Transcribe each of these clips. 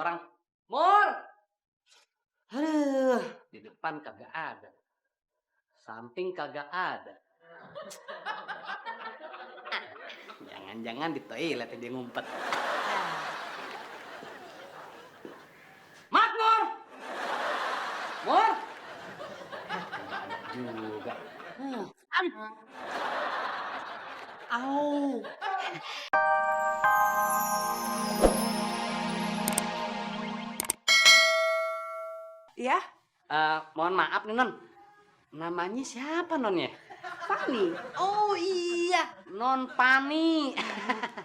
orang, Mur. Aduh, di depan kagak ada. Samping kagak ada. Jangan-jangan di toilet dia ngumpet. Mat, Mur. Mur. Juga. Au. Ya, Mohon maaf nih, Non. Namanya siapa, Non ya? Fani. Oh iya. Non Pani.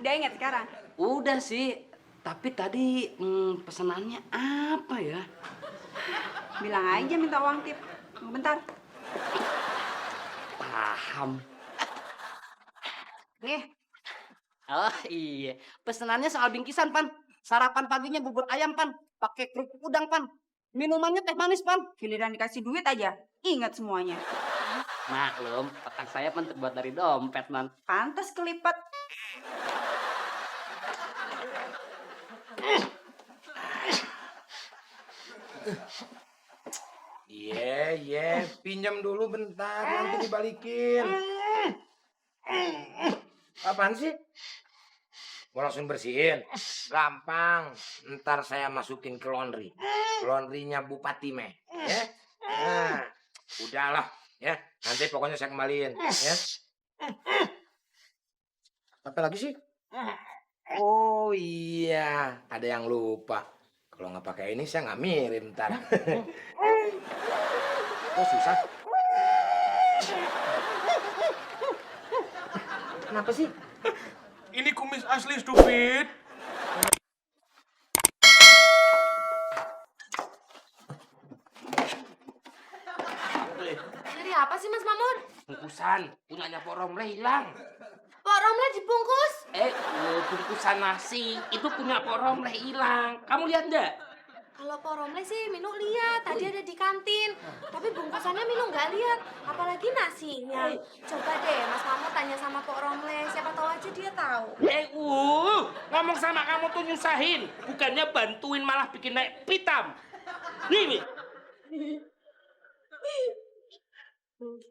Udah ingat sekarang? Udah sih, tapi tadi pesenannya apa ya? Bilang aja minta uang tip. Bentar. Paham. Nih, Oh iya, pesenannya soal bingkisan, Pan. Sarapan paginya bubur ayam, Pan. Pakai kerupuk udang, Pan. Minumannya teh manis, Pan. giliran dikasih duit aja. Ingat semuanya. Maklum, otak saya Pan terbuat dari dompet, Man. Pantas kelipet. Iya, pinjam dulu bentar, nanti dibalikin. Apaan sih? Mau langsung bersihin? Gampang, ntar saya masukin ke laundry. Laundrynya Bupati Meh, ya? Nah, udahlah, ya. Nanti pokoknya saya kembaliin, ya. Apa lagi sih? Oh iya, ada yang lupa. Kalau nggak pakai ini saya nggak mirim ntar. Kok susah? Kenapa sih? Ini kumis asli, stupid. Dari apa sih Mas Mamur? Bungkusan punyanya Pok Romle hilang. Pok Romle dibungkus. Bungkusan nasi itu punya Pok Romle hilang. Kamu lihat nggak? Kalau Pok Romle sih Minu lihat, tadi ada di kantin. Tapi bungkusannya Minu nggak lihat, apalagi nasinya. Coba deh Mas Mamur tanya sama Pok Romle, siapa tahu aja dia tahu. Ngomong sama kamu tuh nyusahin, bukannya bantuin malah bikin naik pitam. Nih.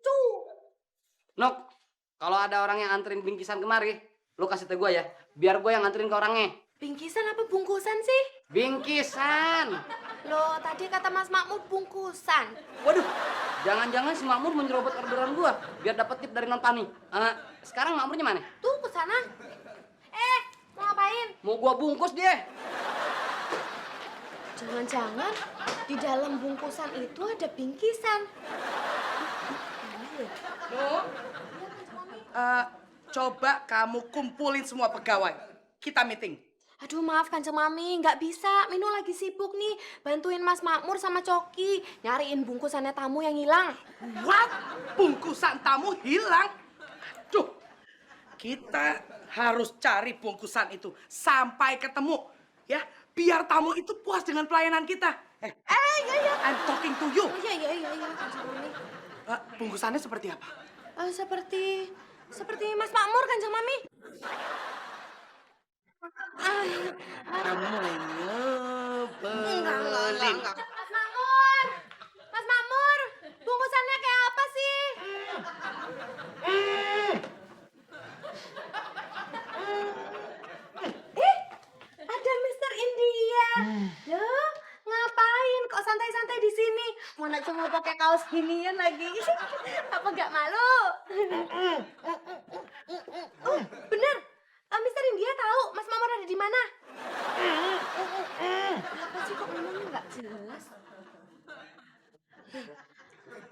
Tuh. Nok, kalau ada orang yang anterin bingkisan kemari, lu kasih tau gue ya, biar gue yang anterin ke orangnya. Bingkisan apa bungkusan sih? Bingkisan. Loh, tadi kata Mas Makmur bungkusan. Waduh, jangan-jangan si Makmur menyerobot orderan gue biar dapat tip dari Non Pani. Sekarang Makmurnya mana? Tuh, ke sana. Mau ngapain? Mau gue bungkus dia. Jangan-jangan di dalam bungkusan itu ada bingkisan. Coba kamu kumpulin semua pegawai. Kita meeting. Aduh maaf Kanjeng Mami, nggak bisa. Minu lagi sibuk nih, bantuin Mas Makmur sama Coki nyariin bungkusannya tamu yang hilang. What? Bungkusan tamu hilang? Aduh, kita harus cari bungkusan itu sampai ketemu, ya. Biar tamu itu puas dengan pelayanan kita. Iya. I'm talking to you. Oh iya, Kanjeng Mami. Bungkusannya seperti apa? Seperti Mas Makmur Kanjeng Mami. Kamu mulai nyebelin. Mas Makmur, bungkusannya kayak apa sih? Ada Mister India. Loh, ngapain kok santai-santai di sini? Mana cuma pakai kaos ginian lagi. Apa nggak malu? Bener. Mister India tahu Mas Mamor ada di mana? Apa sih kok ngomongnya nggak jelas?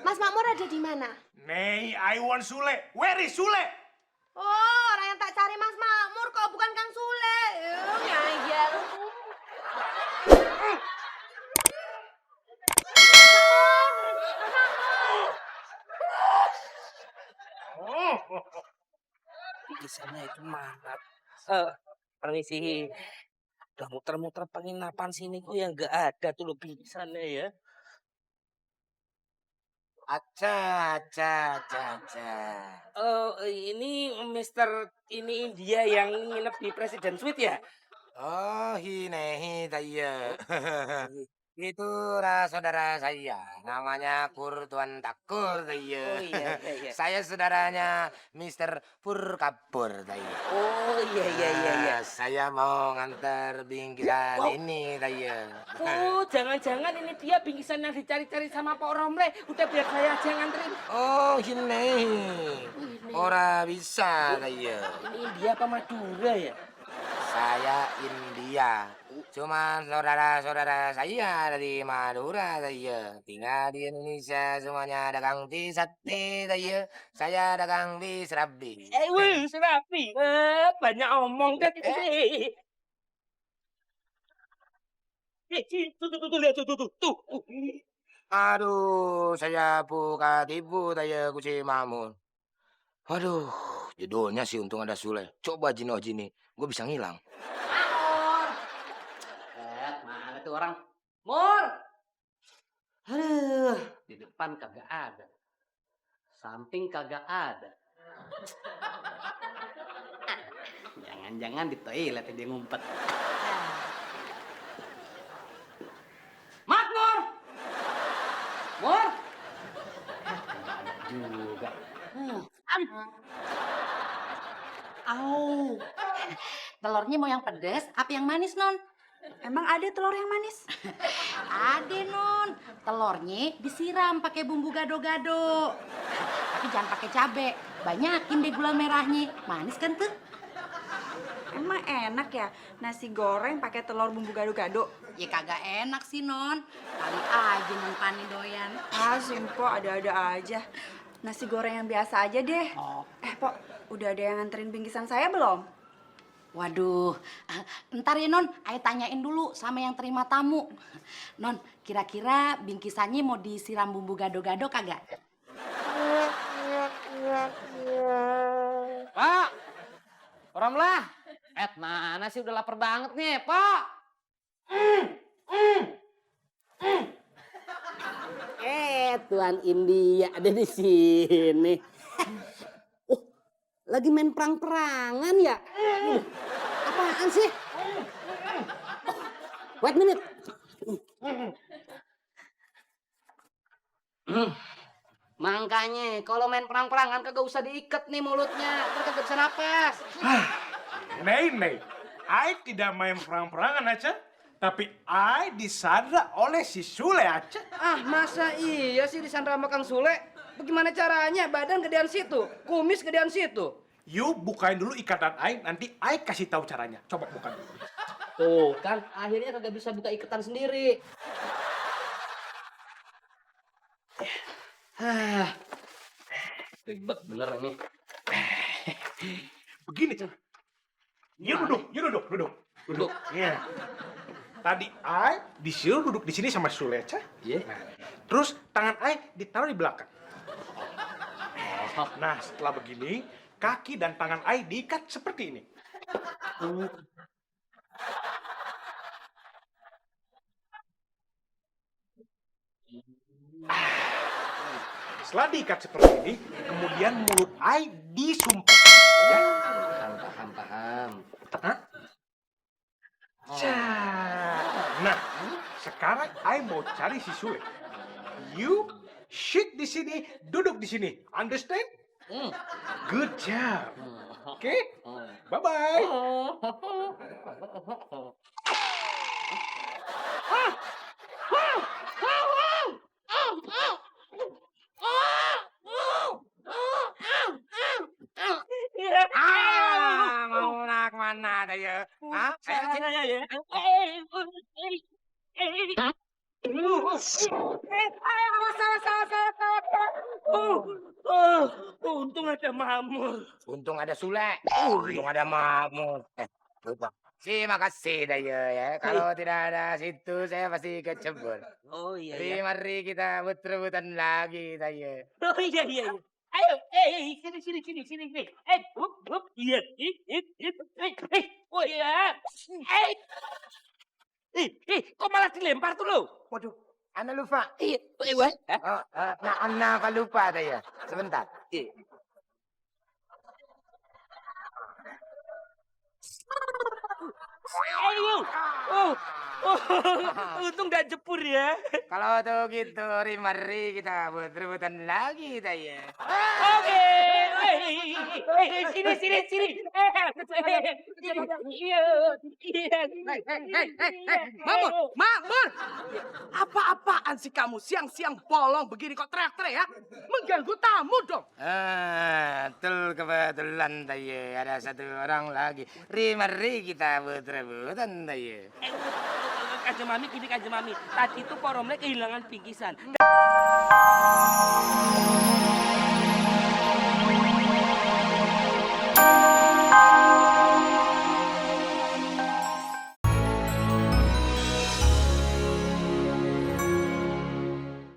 Mas Makmur ada di mana? Nei, I want Sule. Where is Sule? Oh, orang yang tak cari Mas Makmur kok bukan Kang Sule. Ngayal. Bingkisannya itu mana? Permisi. Udah muter-muter penginapan sini kok yang nggak ada tuh lo bingkisannya ya. Aca. Oh, ini Mister ini India yang nginep di Presiden Suite ya? Oh, Hinehi Taya. Itulah saudara saya, namanya Kurtuan Takur Taya. Oh iya, iya, iya. Saya saudaranya Mr. Purkapur Taya. Oh iya. Saya mau ngantar bingkisan Wow. ini Taya. Oh, jangan-jangan ini dia bingkisan yang dicari-cari sama Pak Romle. Udah biar saya aja yang nganterin. Oh, Hinehi. Ora bisa Taya. Ini India apa Madura ya? Saya India. Cuma saudara-saudara saya dari Madura saya. Tinggal di Indonesia semuanya dagang di sate saya. Saya dagang di serabi. Wih, serapi. Banyak omong deh. Tuh, lihat tuh. Aduh, saya buka tipu saya kuci mamun. Aduh, judulnya sih untung ada Sule. Coba Jino, gue bisa ngilang. Mana tuh orang? Mor! Aduh, di depan kagak ada. Samping kagak ada. Jangan-jangan di toilet dia ngumpet. Mat, Mor! Mor! Juga. Au. Telurnya mau yang pedas apa yang manis, Non? Emang ada telur yang manis? Ada, Non. Telurnya disiram pakai bumbu gado-gado. Tapi jangan pakai cabe. Banyakin deh gula merahnya. Manis kan tuh? Emang enak ya nasi goreng pakai telur bumbu gado-gado? Ya kagak enak sih, Non. Kali aja Non Pani doyan. Ah, Simpo ada-ada aja. Nasi goreng yang biasa aja deh. Oh. Pok, udah ada yang nganterin bingkisan saya belum? Waduh, ntar ya Non, Ayo tanyain dulu sama yang terima tamu. Non, kira-kira bingkisannya mau disiram bumbu gado-gado kagak? Pak! Orang lah. Mana sih udah lapar banget nih, Pak? Tuan India ada di sini. Oh, lagi main perang-perangan ya? Apaan sih? Wait a minute. Makanya kalau main perang-perangan kagak usah diikat nih mulutnya, ntar kagak bisa napas. Nei. I tidak main perang-perangan aja. Tapi I disandra oleh si Sule aja. Ah, masa iya sih disandra sama Kang Sule? Bagaimana caranya? Badan gedean situ, kumis gedean situ. You bukain dulu ikatan I, nanti I kasih tahu caranya. Coba buka dulu. Tuh kan, akhirnya kagak bisa buka ikatan sendiri. Ribet bener ini. Begini. You duduk. Duduk. Iya. Tadi I disuruh duduk di sini sama Sule aja. Iya. Nah, terus tangan I ditaruh di belakang. Nah, setelah begini, kaki dan tangan I diikat seperti ini. Setelah diikat seperti ini, kemudian mulut I disumpah. Ya. Paham. Hah? Nah, sekarang I mau cari si Sule. You sit di sini, duduk di sini. Understand? Good job. Oke? Bye-bye. Mau nak mana Taya? Hah? Untung ada Mamur. Untung ada Sule. Untung ada Mahmud. Lupa. Terima kasih Daya ya. Kalau tidak ada situ saya pasti kecebur. Oh iya. Mari kita buat-rebutan lagi Daya. Oh iya. Ayo, sini. Hup, iya. Oh iya. Kok malah dilempar tuh lo? Waduh, Ana lupa. Wah. Nah, Ana apa lupa Daya? Sebentar. Untung gak jepur ya. Kalau tuh gitu, mari kita buat rebutan lagi kita ya. Oke. Sini. Makmur! Apa-apaan sih kamu siang-siang bolong begini kok teriak-teriak ya? Mengganggu tamu dong. Kebetulan taye ada satu orang lagi. Mari kita buat rebutan taye. Kanjeng Mami, gini Kanjeng Mami. Tadi itu Poromle kehilangan bingkisan.